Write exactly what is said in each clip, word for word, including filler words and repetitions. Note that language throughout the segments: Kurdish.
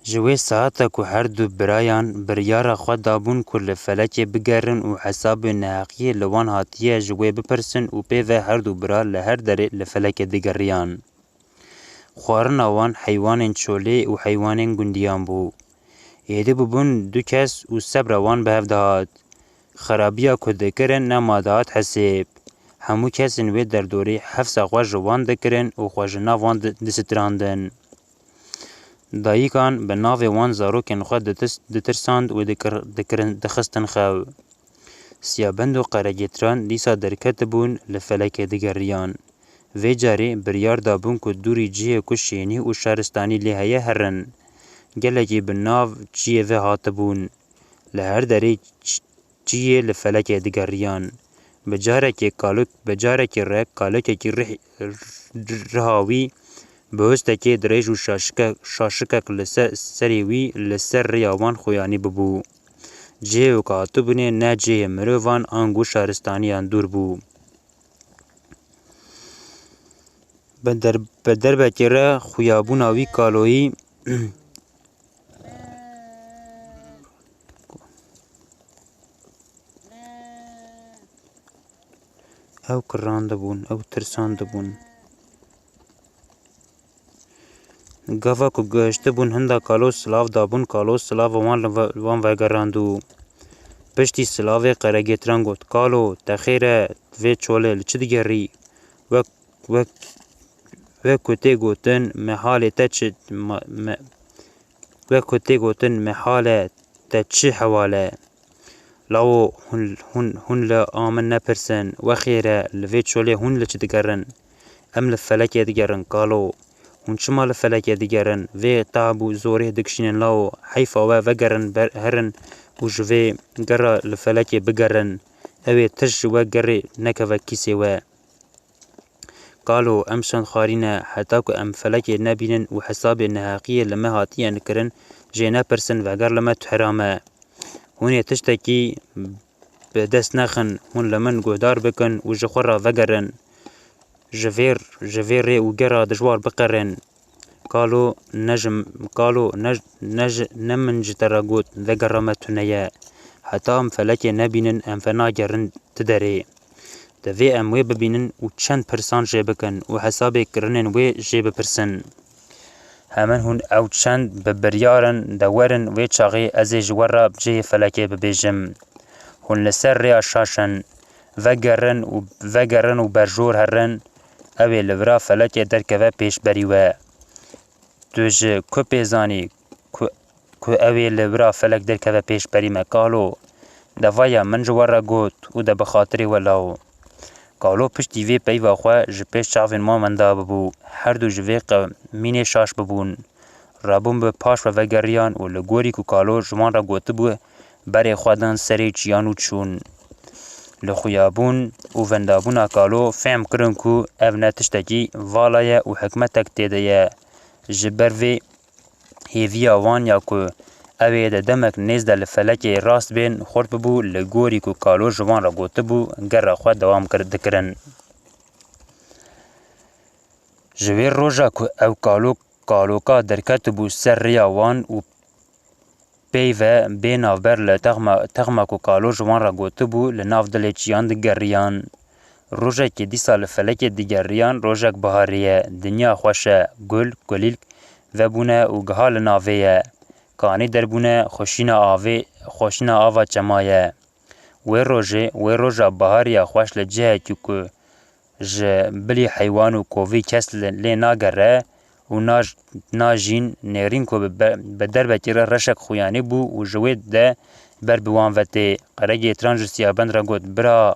Ji wê saeta ku her du birayan biryara xwe dabûn ku li felekê bigerin û hesabê neheqiyê li wan hatiye ji wê bipirsin û pê ve her du bira li her derê li felekê digeriyan. Xwarina wan heywanên çolê û heywanên gundiyan bû. Êdî bûbûn du kes û sebra wan bi hev dihat. Xerabiya ku dikirin nema dihat hesêb. Hemû kesên wê derdorê hefsa xwe ji wan dikirin û xwe ji nav wan di-, disitirandin. Dayikan bi navê wan zarokên xwe ditis-, ditirsand û dikir-, dikirin, dixistin xew. Siyabend û qeregêtiran dîsa derketibûn li felekê digeriyan. Vê carê biryar dabûn ku dûrî cihê ku şênî û şaristanî lê heye herin. Gelekî bi nav çiyê ve hatibûn. Li her derê ç-, çiyê li felekê digeriyan. Bi carekê kalok, bi carekê re kalokekî rih-, riha wî bi hostekê dirêj û şaşike-, şaşikek li se-, serê wî li ser rêya wan xuyanî bibû. Cihê ku hatibûnê ne cihê mirovan ango şaristaniyan dûr bû. Bi der-, bi derbekê re xuyabûna wî kaloyî ew kirandibûn, ew tirsandibûn. Gava ku gihiştibûn hinda kalo silav dabûn, kalo silava wan li ve-, wan vegerandû. Piştî silavê qeregêtiran got, "Kalo, te xêr e, vê çolê li çi digerî?" Wek, wek, wek ku tê gotin, "Me halê te çi, ma-, me, wek ku tê gotin, me hale te çi hewal e?" Lawo, hûn, hûn, hûn li a min nepirsin, we xêr e, li vê çolê hûn li çi digerin? Em li felekê digerin, kalo. Hûn çima li felekê digerin? Vê tab û zorê dikişînin lawo. Heyfa we, vegerin ber-, herin û ji vê gera li felekê bigerin. Ew ê tişt ji we gerê nekeve kîsê we. Kalo, em şand xwarî ne, heta ku em felekê nebînin û hesabê neheqiyê li me hatiye kirin, jê nepirsin, veger li me, tu hera me. Hûn ê tiştekî bi dest nexin, hûn li min guhdar bikin û ji xwe re vegerin. Ji vê, ji vê rê û gera dijwar biqerin. Kalo, ne ji, kalo, ne, ne ji, ne min ji te re got, vegera me tune ye. Heta em felekê nebînin, em venagerin ti derê. Divê em wê bibînin û çend pirsan jê bikin û hesabê kirinên wê jê bipirsin. Hemin hûn ew çend bi biryar in, de werin wê çaxê ez ê ji we re bi cihê felekê bibêjim. Hûn li ser rêya şaş in. Vegerin û, vegerin û berjor herin, ew ê li vira felekê derkeve pêşberî we. Tu ji ku pê zanî ku, ku ew ê li vira felek derkeve pêşberî me, kalo? De vaya min ji we re got û de bi xatirê we lawo. Kalo piştî vê peyva xwe ji pêş çavên wan wenda bibû. Her du ji vê qemînê şaş bibûn. Rabûn bi paş ve vegeriyan û li gorî ku kalo ji wan re gotibû, berê xwe dan serê çiyan û çûn. Li xuyabûn û vendabûna kalo fehm kirin ku ev ne tiştekî vala ye û hikmetek tê de ye. Ji ber vê hêviya wan ya ku ew ê de demek nêz de li felekê rast bên xurt bibû, li gorî ku kalo ji wan re gotibû, gera xwe dewam kir-, dikirin. Ji wê roja ku ew kalo-, kaloka derketibû ser rêya wan û peyve bê navber li texma, texma ku kalo ji wan re gotibû, li nav dilê çiyan digeriyan. Rojekê dîsa li felekê digeriyan, rojek biharê ye, dinya xweş e, gul, kulîlk vebûne û giha li navê ye. Kanî derbûne, xweşîna avê, xweşîna ava çema ye. Wê rojê, wê roja bihariya xweş li cihekî ku ji bilî heywan û kovî kes li, lê nagere û naj-, najîn, nêrîn ku bi be-, bi derbekî re reşek xuyanî bû û ji wê de ber bi wan ve tê. Qeregê Tran ji Siyabend re got, "Bira,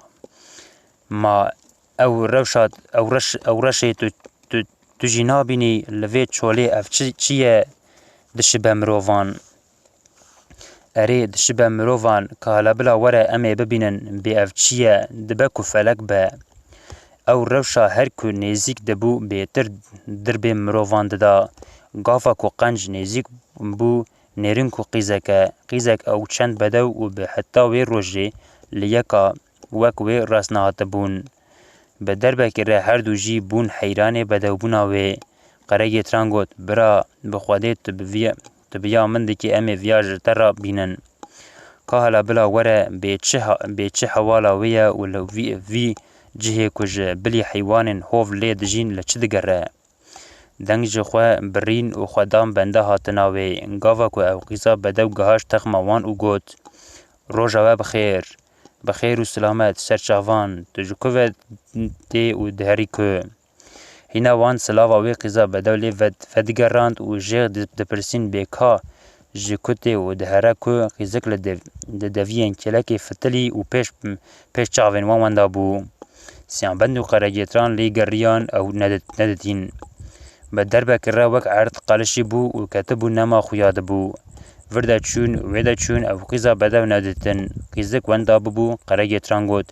ma ew rewşa, ew reş, ew reşê tu, tu, tu jî nabînî, li vê çolê ev çi, çi ye dişibe mirovan?" Erê, dişibe mirovan, ka hele bila were em ê bibînin bê ev çi ye, dibe ku felek be. Ew rewşa her ku nêzîk dibû bêtir dirbê mirovan dida. Gava ku qenc nêzîk bû, nêrîn ku qîzek e. Qîzek ew çend bedew û bi heta wê rojê li yeka wek wê rast nehatibûn. Bi derbekê re her du jî bûn heyranê bedewbûna wê. Qeregê Tran got, "Bira, bi Xwedê tu bi vî, Tu bi ya min dikî, em ê viya ji te re bînin. Ka hela bila were bê çi ha-, bê çi hewala wê ye û li vî, vî cihê ku ji bilî heywanên hov lê dijîn li çi digere? Deng ji xwe birîn û xwe dan benda hatina wê. Gava ku ew qîza bedew gihaşt texma wan û got, "Roja we bi xêr, bi xêr û silamet, ser çavan, tu ji ku ve tê û diherî ku?" Hîna wan silava wê qîza bedew lê ved-, vedigerand û jê di-, dipirsîn bê ka ji ku tê û dihere ku qîzik li dev-, li deviyên kêlekê fitilî û pêş, pêş çavên wan wenda bû. Siyabend û Qeregêtran lê geriyan ew nedit-, neditîn. Bi derbekê re wek erd qelişî bû û ketibû nema xuya dibû. Vir de çûn, wê de çûn ew qîza bedew neditin. Qîzik wenda bibû, Qeregêtran got,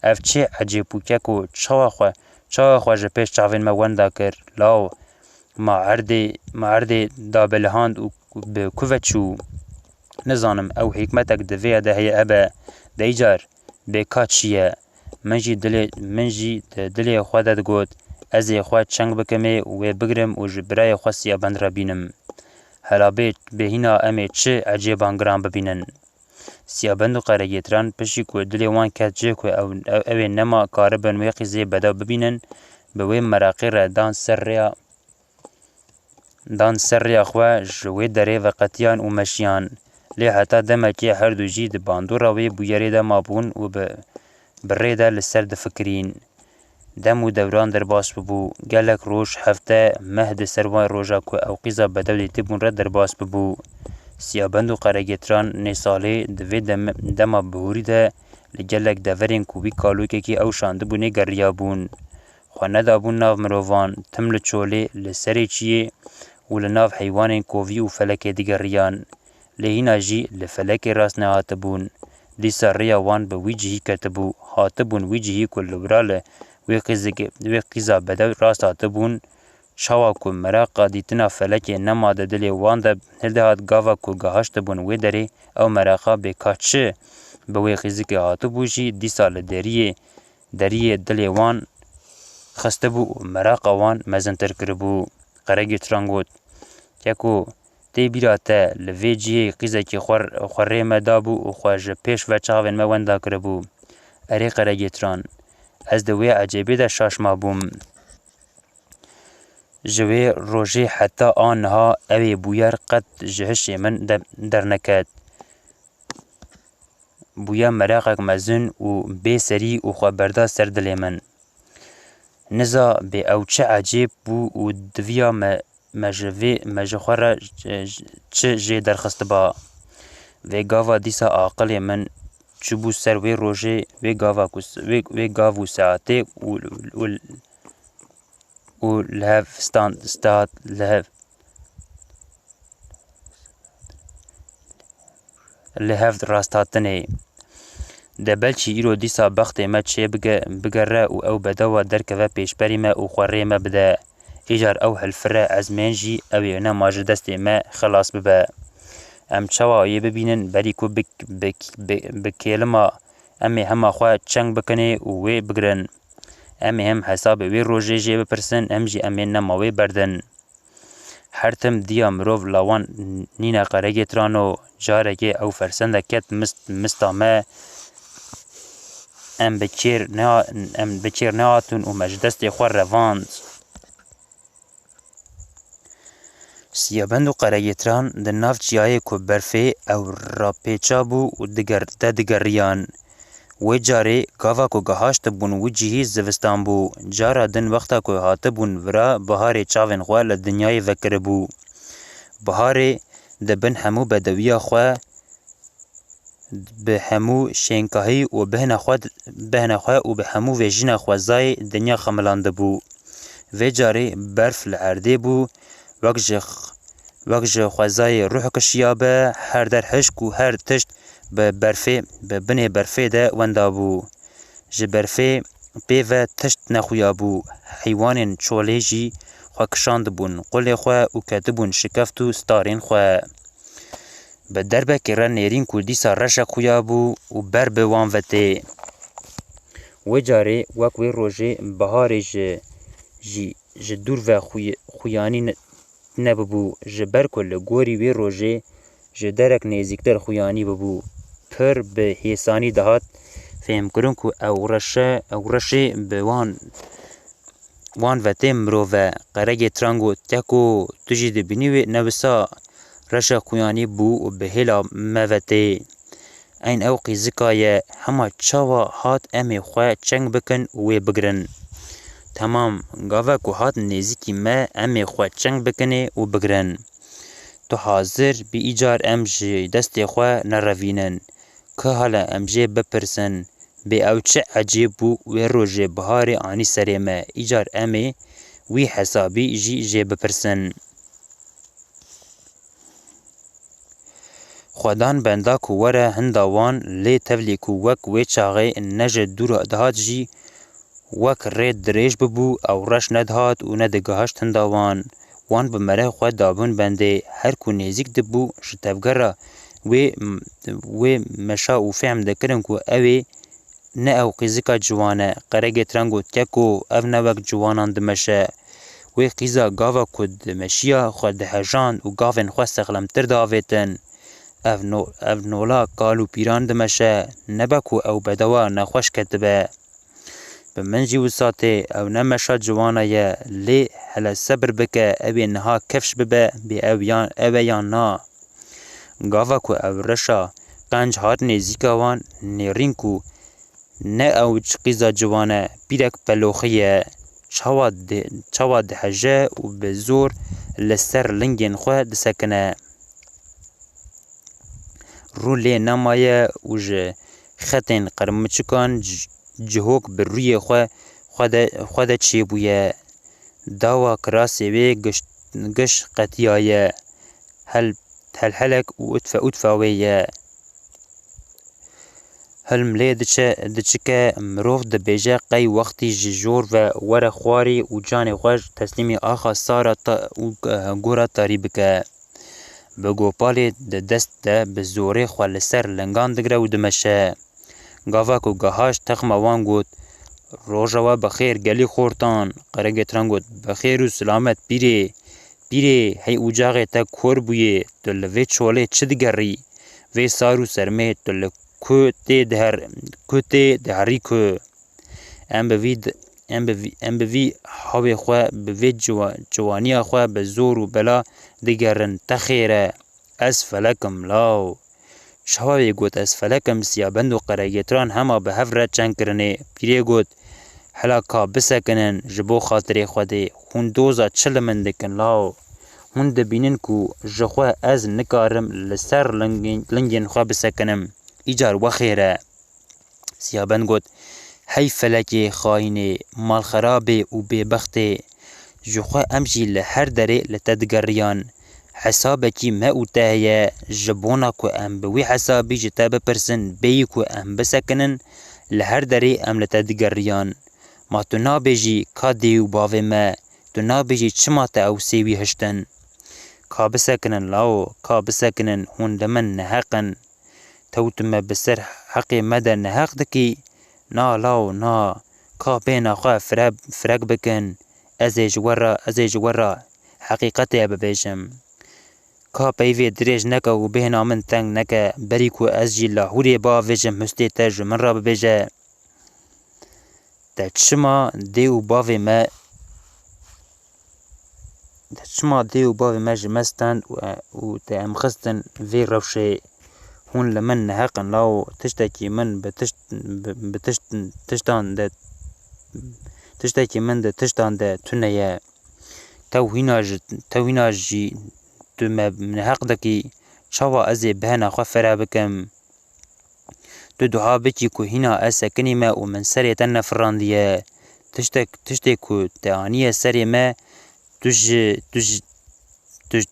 "Ev çi ecêb bû keko, çawa xwe, çawa xwe ji pêş çavên me wenda kir? Law, ma erdê, ma erdê dabelihand û bi ku ve çû? Nizanim, ew hikmetek di vê de heye ebe. De îcar bê ka çi ye?" Min jî dilê, min jî di dilê xwe de digot, "Ez ê xwe çeng bikimê û wê bigrim û ji birayê xwe Siyabend re bînim. Hela bê, bê hîna em ê çi ecêban giran bibînin." Siyabend û Qeregêtran piştî ku dilê wan ket cih ku ew, ew, ew ê nema karibin wê qîzê bedew bibînin, bi wê meraqê re dan ser rêya, dan ser rêya xwe ji wê derê veqetiyan û meşiyan. Lê heta demekê her du jî di bandora wê bûyerê de mabûn û bi, bi rê de li ser difikirîn. Dem û dewran derbas bibû. Gelek roj, hefte, meh di ser wan roja ku ew qîza bedew dîtibûn re derbas bibû. Siyabend û Qeregêtran nê salê di vê dem-, dema bihûrî de li gelek deverên ku wî kalokekî ew şandibûnê geriyabûn. Xwe nedabûn nav mirovan, tim li çolê, li serê çiyê û li nav heywanên kovî û felekê digeriyan. Lê hîna jî li felekê rast nehatibûn. Dîsa rêya wan bi wî cihî ketibû, hatibûn wî cihî ku li wira li wê qîzikê, wê qîza bedew rast hatibûn. Çawa ku meraqa dîtina felekê nema di dilê wan de hildihat, gava ku gihaştibûn wê derê, ew meraqa bê ka çi bi wê qîzikê hatibû jî dîsa li deriyê, deriyê dilê wan xistibû û meraqa wan mezintir kiribû. Qeregî Tran got, "Keko, tê bîra te, li vê cihê qîzekî xwe, xwe rê me dabû û xwe ji pêş ve çavên me wenda kiribû." Erê Qeregî Tran, ez di wê ecêbê de şaş mabûm. Ji wê rojê heta a niha ew ê bûyer qet ji hişê min de derneket. Bûye meraqek mezin û bê serî û xwe berda ser dilê min. Niza bê ew çi ecêb bû û diviya me, me ji vê, me ji xwe re çi jê derxistiba. Vê gava dîsa aqilê min çûbû ser wê rojê, wê gava ku s-, wê, wê gav û saetê û, û, û li hev stand, stad, li hev, li hev rasthatinê. De belkî îro dîsa bextê me çê bige-, bigere û ew bedewa derkeve pêşberî me û xwe rê me bide. Îcar ew hilfire ezmên jî ew ê nema ji destê me xilas bibe. Em çawa yê bibînin berî ku bi, bi, bi, bi kêlima em ê hema xwe çeng bikinê û wê bigrin. Em ê hem hesabê wê rojê jê bipirsin, hem jî em ê nema wê berdin. Her tim diya mirov lawan nîne Qeregê Trano, carekê ew fersende ket mist, mista me, em bi kêr nea-, em bi kêr nehatin û me ji destê xwe revand. Siyabend û Qeregêtran di nav çiyayê ku berfê ew rapêça bû û diger-, de digeriyan. Wê carê gava ku gihaştibûn wî cihî zivistan bû. Cara din wexta ku hatibûn vira biharê çavên xwe li dinyayê vekiribû. Biharê di bin hemû bedewiya xwe, bi hemû şênkahî û bihna xwe, bihna xwe û bi hemû vêjîna xwezayê dinya xemilandibû. Vê carê berf li erdê bû, wek ji x-, wek ji xwezayê ruh kişiyabe, her der hişk û her tişt bi berfê, bi binê berfê de wenda bû. Ji berfê pê ve tişt nexuyabû. Heywanên çolê jî xwe kişandibûn qulê xwe û ketibûn şikeft û starên xwe. Bi derbekê re nêrîn ku dîsa reşek xuya bû û ber bi wan ve tê. Wê carê wek wê rojê biharê ji, jî ji dûr ve xuy-, xuyanî ne-, nebûbû, ji ber ku li gorî wê rojê ji derek nêzîktir xuyanî bûbû. Pir bi hêsanî dihat fêhmkirin ku ew reşe, ew reşê bi wan, wan ve tê mirov e. Qeregê Tran got, Keko, tu jî dibînî wê ne wisa reşe xuyanî bû û bi hêla me ve tê. Eyn ew qîzika ye, hema çawa hat em ê xwe çeng bikin û wê bigirin. Temam, gava ku hat nêzîkî me, em ê xwe çeng bikinê û bigirin. Tu hazir bî îcar em ji destê xwe nerevînin. Ka hele em jê bipirsin, bê ew çi ecêb bû wê rojê biharê anî serê me, îcar em ê wî hesabî jî jê bipirsin. Xwedan benda ku were hinda wan, lê tevlî ku wek wê çaxê ne ji dûr dihat jî, wek rê dirêj bibû, ew reş nedihat û nedigihişt hinda wan. Wan bi merê xwe dabûn bendê. Her ku nêzîk dibû ji tevgera wê, wê meşa û fehm dikirin ku ew ê ne ew qîzika ciwan e. Qeregê Tran got, Keko, ev ne wek ciwanan dimeşe. Wê qîza gava ku dimeşiya xwe dihejand û gavên xwe sexlemtir diavêtin. Ev no-, ev nola kal û pîran dimeşe, nebe ku ew bedewa nexweş ketibe. Bi min jî wisa tê, ew ne meşa ciwana ye, lê hele sebir bike, ew ê niha kifş bibe, bê ew yan, ew e yan na. Gava ku ew reşa qenc hat nêzîka wan, nêrîn ku ne ew çi qîza ciwan e, pîrek peloxî ye. Çawa di-, çawa diheje û bi zor li ser lingên xwe disekine. Rû lê nemaye û ji xetên qirmiçikan c-, cihok bi rûyê xwe, xwe de, xwe de çêbûye. Dawa kirasê wê giş, giş qetiyaye. Hel, helhelek û utfe utfa wê ye. Hilm lê diçe, diçike, mirov dibêje qey wextî ji jor ve were xwarî û canê xwe teslîmî axa sara ta-, û, eh, gora tarî bike. Bi gopalê di dest de bi zorê xwe li ser lingan digire û dimeşe. Gava ku gehişt texma wan got, Roja we bi xêr gelî xortan. Qeregê Tran got, Bi xêr û silamet pîrê. Pîrê, hey ucaxê te kor bûyê, tu li vê çolê çi digerî? Vê sar û sermê tu li ku tê diher-, ku tê diherî ku? Em bi vî di-, em bi vî, em bi vî hawê xwe, bi vê ciwa-, ciwaniya xwe bi zor û bela digerin. Te xêr e. Ez felek im law. Çawa wê got ez felek im, Siyabend û Qeregêtiran hema bi hev re çeng kirinê. Pîrê got, Hela ka bisekinin ji bo xatirê Xwedê, hûn doza çi li min dikin law? Hûn dibînin ku ji xwe ez nikarim li ser lingên, lingên xwe bisekinim. Îcar we xêr e. Siyabend got, Hey felekê xayînê, malxerabê û bêbextê, ji xwe em jî li her derê li te digeriyan. Hesabekî me û te heye, ji bona ku em bi wî hesabî ji te bipirsin, bêyî ku em bisekinin, li her derê em li te digeriyan. Ma tu nabêjî, ka dê û bavê me, tu nabêjî çima te ew sêwî hiştin? Ka bisekinin lawo, ka bisekinin, hûn li min neheq in. Tew tu me bi ser heqê me de neheq dikî? Na law, na. Ka bêhna xwe fire-, firek bikin. Ez ê ji we re, ez ê ji we re heqîqetê bibêjim. Ka peyvê dirêj neke û bêhna min teng neke, berî ku ez jî lahûrê biavêjim, hustê te ji min re bibêje. Te çima dê û bavê me, te çima dê û bavê me ji me stend û, û te em xistin vê rewşê? Hûn li min neheq in lawo, tiştekî min bi tişt, bi, bi tişt, tiştan de, tiştekî min di tiştan de tune ye. Tew hîna ji, tew hîna jî tu me neheq dikî, çawa ez ê bêhna xwe fire bikim? Tu dua bikî ku hîna ez sekinîme û min serê te nefirandiye. Tiştek, tiştê ku te aniye serê me, tu ji, tu ji, tu ji,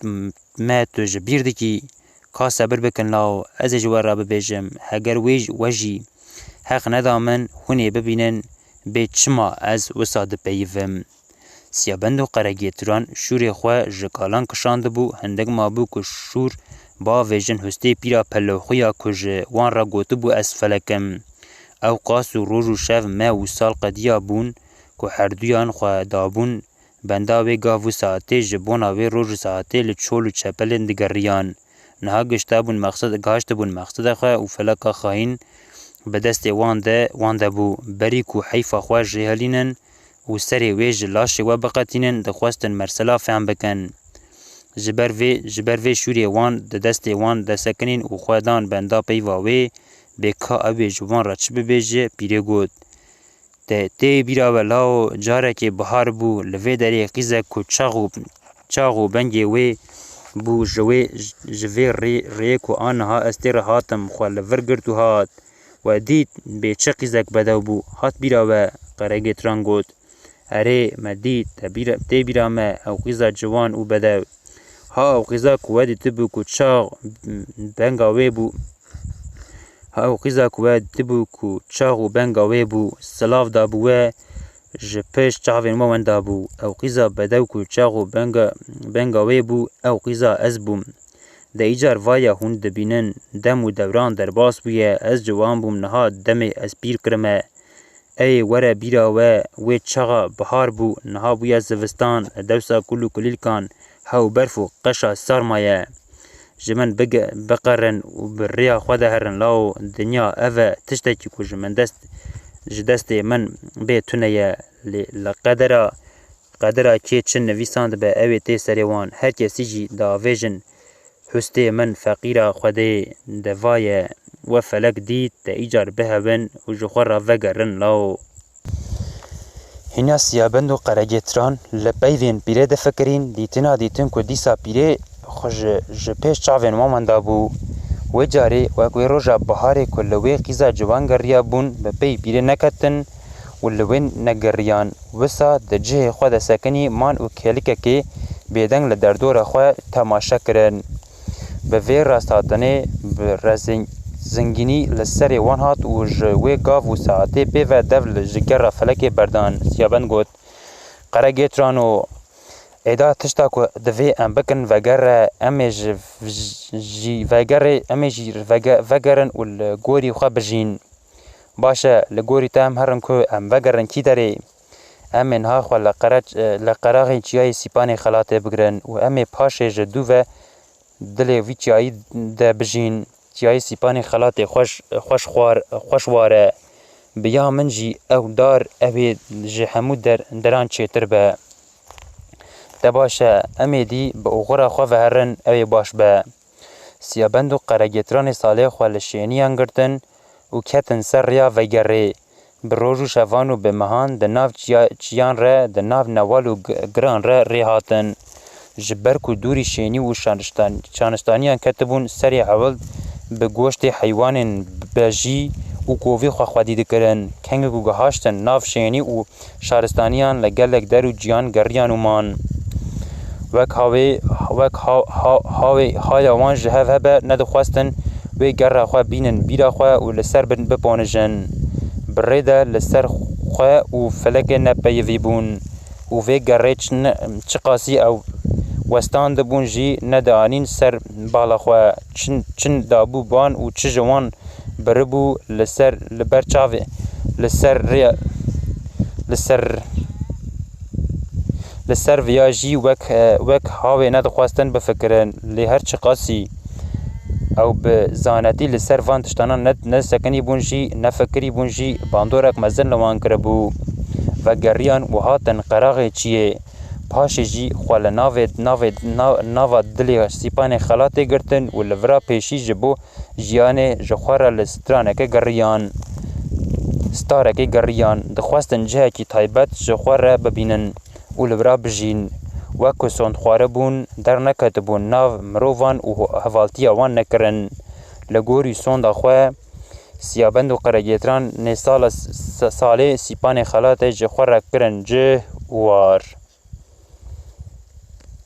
m-, me tu ji bîr dikî. Ka sebir bikin law, ez ê ji we re bibêjim. Heger wê, we jî heq neda min hûn ê bibînin, bê çima ez wisa dipeyivim? Siyabend û Qeregêtiran şûrê xwe ji kalan kişandibû, hindik mabû ku şûr bavêjin hustê pîra Peloxuya ku ji wan re gotibû ez felek im. Ew qas û roj û şev meh û sal qediya bûn ku herduyan xwe dabûn Benda wê gav û saetê ji bona wê roj û saetê li çol û çepelên digeriyan. Niha giştabûn mexsed, gihiştibûn mexseda xwe û feleka xayîn bi destê wan de, wan de bû. Berî ku heyfa xwe jêhelînin û serê wê ji laşê we biqetînin, dixwestin mesela fehm bikin. Ji ber vê, ji ber vê şûrê wan di destê wan de sekinîn û xwe dan benda peyva wê, bê ka ew ê ji wan re çi bibêje, pîrê got. Te tê bîra we lawo, carekê bihar bû, li vê derê qîzek ku çax û, çax û bengê wê bû, ji wê, ji vê rê-, rêyê ku aniha ez tê re hatim, xwe li vir girt û hat. We dît, bê çi qîzek bedew bû, hat bîra we, Qeregêtran got. Erê, me dît, te bîra, tê bîra me, ew qîza ciwan û bedew. Ha ew qîza ku we dîtibû ku çax benga wê bû, ha ew qîza ku we dîtibû ku çax û benga wê bû, silav dabû we, ji pêş çavên we wenda bû. Ew qîza bedew ku çax û benga, benga wê bû, ew qîza ez bûm. De îcar vaya hûn dibînin, dem û dewran derbas bûye, ez ciwan bûm, niha demê ez pîr kirime. Ey were bîra we, wê çaxa bihar bû, niha bûye zivistan, dewsa kul û kulîlkan, hew berf û qeşa sarma ye. Ji min bige-, biqerin û bi rêya xwe de herin lawo, dinya ev e, tiştekî ku ji min dest, ji destê min bê tune ye. Lê li qedera, qedera kê çi nivîsandibe, ew ê tê serê wan. Her kesî jî diavêjin, Hustê min feqîra Xwedê, de va ye, we felek dît, te îcar bihewin û ji xwe re vegerin lawo. Hîna Siyabend û Qeregêtran li peyvên pîrê difikirîn, dîtina dîtin ku dîsa pîrê xwe ji, ji pêş çavên wan wenda bû. Wê carê wek wê roja biharê ku li wê qîza ciwan geriya bûn, bi pey pîrê neketin û li wê negeriyan. Wisa di cihê xwe de sekinî man û kêlikekê bêdeng li derdora xwe temaşe kirin. Bi vê rasthatinê bi rezing-, zingînî li serê wan hat û ji wê gav û saetê pê ve dev li ji gera felekê berdan. Siyabend got, Qeregêtrano, êda tişta ku divê em bikin vegere, em ê ji, jî vegerê, em ê jî vege-, vegerin û li gorî xwe bijîn. Baş e, li gorî te em herin ku em vegerin kî derê? Em ê niha xwe li qere-, li qeraxên çiyayê Sîpanê Xelatê bigirin û em ê paşê ji dû ve dilê vî çiyayî de bijîn. Çiyayê Sîpanê Xelatê xweş, xweş xwar, xweş war e. Bi ya min jî ew dar ew ê ji hemû der-, deran çêtir be. Te baş e, em ê dî bi oxira xwe ve herin, ew ê baş be. Siyabend û Qeregêtranê Salê xwe li şêniyan girtin û ketin ser rêya vegerê. Bi roj û şevan û bi mehan di nav çiya-, çiyan re, di nav newal û gi-, giran re rê hatin. Ji ber ku dûrî şênî û şaniştan-, şanistaniyan ketibûn, serê hewl bi goştê heywanên bejî û kovî xwe xwedî dikirin. Kengê ku gihaştin nav şênî û şaristaniyan li gelek der û ciyan geriyan û man. Wek hawê, wek ha-, ha-, hawê haya wan ji hev hebe, nedixwestin wê gera xwe bînin bîra xwe û li ser bin biponijin. Bi rê de li ser xwe û felekê nepeyivî bûn û vê gerê çi ne-, çiqasî ew westandibûn jî nedianîn ser bala xwe. Çin, çin dabû ban û çi ji wan biribû li ser, li ber çavê, li ser rê, li ser, li ser viya jî wek, wek hawê nedixwestin bifikirin. Lê her çiqasî ew bi zanetî li ser van tiştana ne, nesekinî bûn jî, nefikirî bûn jî, bandorek mezin li wan kiribû. Vegeriyan û hatin qeraxê çiyê. Paşê jî xwe li navê, navê, na-, nava dilê Sîpanê Xelatê girtin û li vira pêşî ji bo jiyanê ji xwe re li straneke geriyan, starekê geriyan, dixwestin cihekî taybet ji xwe re bibînin û li vira bijîn. Wek ku sondxware bûn, derneketibûn nav mirovan û hevaltiya wan nekirin. Li gorî sonda xwe, Siyabend û Qeregêtran nê sala s-, s-, salê Sîpanê Xelatê ji xwe re kirin cih û war.